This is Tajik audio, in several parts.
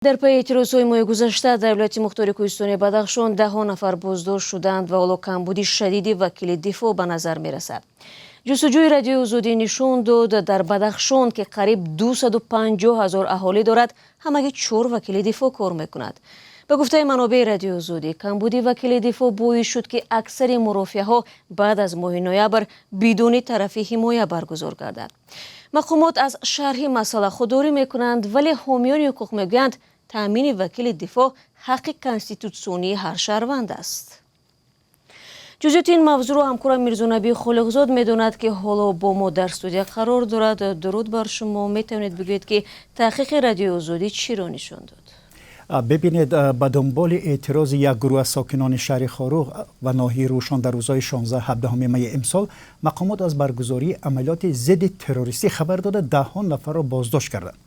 Дар пайи эътирозҳои моҳи гузашта дар вилояти мухтори кӯҳистони Бадахшон даҳҳо нафар боздошт шуданд ва ҳоло камбуди шадиди вакили дифоъ ба назар мерасад. Ҷустуҷӯи Радиои Озодӣ нишон дод, дар Бадахшон, ки қариб 250 ҳазор аҳолӣ дорад, ҳамагӣ чор вакили дифоъ кор мекунад. Ба гуфтаи манобеи Радиои Озодӣ, камбуди вакили дифоъ боис шуд, ки аксари мурофиаҳо баъд аз моҳи ноябр бидуни тарафи ҳимоя баргузор гардад. Мақомот аз шарҳи масъала худдорӣ мекунанд, вале ҳомиёни ҳуқуқ мегӯянд, таъмини вакили дифоъ ҳаққи конститутсионии ҳар шаҳрванд аст. Ҷузъиёти ин мавзӯъро ҳамкорам Мирзонаби Холиқзод медонад, ки ҳоло бо мо дар студия қарор дорад. Дуруд бар шумо. Метавонед бигӯед, ки таҳқиқи Радиои Озодӣ чиро нишон дод? Бибинед, ба дунболи эътирози як гурӯҳ аз сокинони шаҳри Хоруғ ва ноҳияи Рӯшон дар рӯзҳои 16-17 майи имсол мақомот аз баргузории амалиёти зидди террористӣ хабар дода, даҳҳо нафарро боздошт карданд.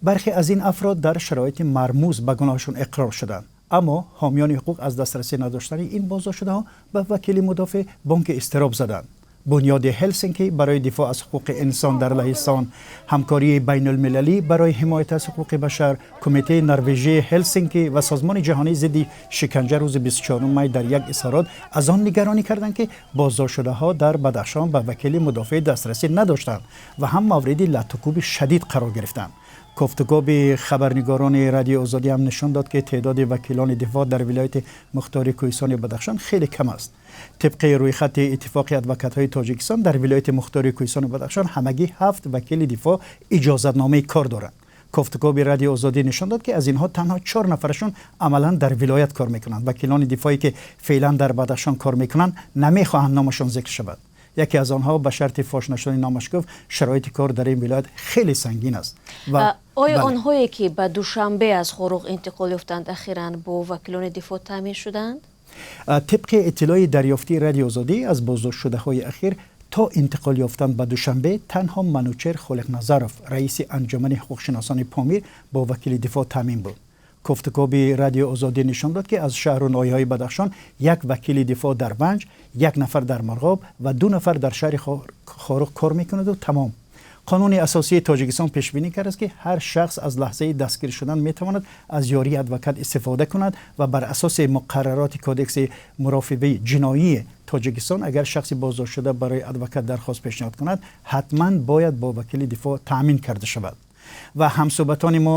Бархе аз ин афрод дар шароити мармуз ба гуноҳашон иқрор шуданд, аммо ҳомиёни ҳуқуқ аз дастрасӣ надоштани ин боздоштшудаҳо ба вакили мудофеъ бонги изтироб заданд. Бунёди Ҳелсинки барои дифоъ аз ҳуқуқи инсон дар Лаҳистон, Ҳамкории байнулмилалӣ барои ҳимоят аз ҳуқуқи башар, Кумитаи Норвежии Ҳелсинки ва Созмони ҷаҳонии зидди шиканҷа рӯзи 24 май дар як изҳорот аз он нигаронӣ карданд, ки боздоштшудаҳо дар Бадахшон ба вакили мудофеъ дастрасӣ надоштанд ва ҳам мавриди латтукӯби шадид қарор гирифтанд. Кофтукоби хабарнигорони Радиои Озодӣ ҳам нишон дод, ки теъдоди вакилони дифоъ дар вилояти мухтори кӯҳистони Бадахшон хеле кам аст. Тибқи рӯйхати Иттифоқи адвокатҳои Тоҷикистон, дар вилояти мухтори кӯҳистони Бадахшон ҳамагӣ ҳафт вакили дифоъ иҷозатномаи кор доранд. Кофтукоби Радиои Озодӣ нишон дод, ки аз инҳо танҳо чор нафарашон амалан дар вилоят кор мекунанд. Вакилони дифоъе, ки феълан дар Бадахшон кор мекунанд, намехоҳанд номашон зикр шавад. Яке аз онҳо ба шарти фош нашудани номаш гуфт, шароити кор дар ин вилоят хеле сангин аст. Ва оё онҳое, ки ба Душанбе аз Хоруғ интиқол ёфтанд, ахиран бо вакилони дифоъ таъмин шуданд? Тибқи иттилои дарёфтии Радиои Озодӣ, аз боздоштшудаҳои ахир то интиқол ёфтан ба Душанбе танҳо Манучер Холиқназаров, раиси Анҷумани ҳуқуқшиносони Помир, бо вакили дифоъ таъмин буд. Кофтукоби Радиои Озодӣ нишон дод, ки аз шаҳру ноҳияҳои Бадахшон як вакили дифоъ дар Ванҷ, як нафар дар Марғоб ва ду нафар дар шаҳри Хоруғ кор мекунаду тамом. Қонуни асосии Тоҷикистон пешбинӣ кардааст, ки ҳар шахс аз лаҳзаи дастгир шудан метавонад аз ёрии адвокат истифода кунад ва бар асоси муқаррароти Кодекси мурофиаи ҷиноии Тоҷикистон, агар шахси боздоштшуда барои адвокат дархост пешниҳод кунад, ҳатман бояд бо вакили дифоъ таъмин карда шавад. Ва ҳамсӯҳбатони мо,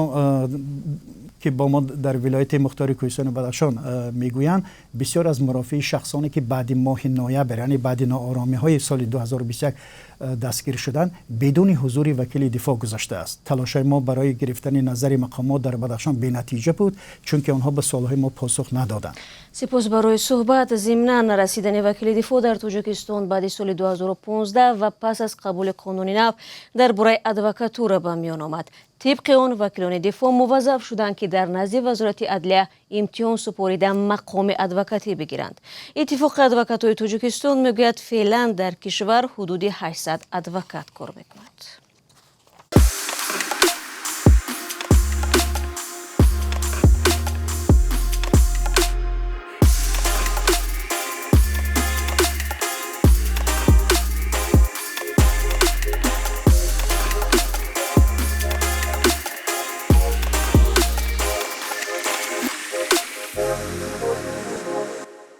ки бо мо дар вилояти мухтори кӯҳистони Бадахшон, мегӯянд, бисёр аз мурофиаи шахсоне, ки баъди моҳи ноябр, яъне баъди нооромиҳои соли 2021 дастгир шуданд, бидуни ҳузури вакили дифоъ гузаштааст. Талошҳои мо барои гирифтани назари мақомот дар Бадахшон бенатиҷа буд, чунки онҳо ба суолҳои мо посух надоданд. Сипос барои суҳбат. Зимнан, нарасидани вакили дифоъ дар Тоҷикистон баъди соли 2015 ва пас аз қабули қонуни нав дар бораи адвокатура ба миён омад. Тибқи он, вакилони дифоъ муваззаф шуданд, ки дар назди Вазорати адлия имтиҳон супорида, мақоми адвокатӣ бигиранд. Иттифоқи адвокатҳои Тоҷикистон мегӯяд, феълан дар кишвар ҳудуди 800 адвокат кор мекунад.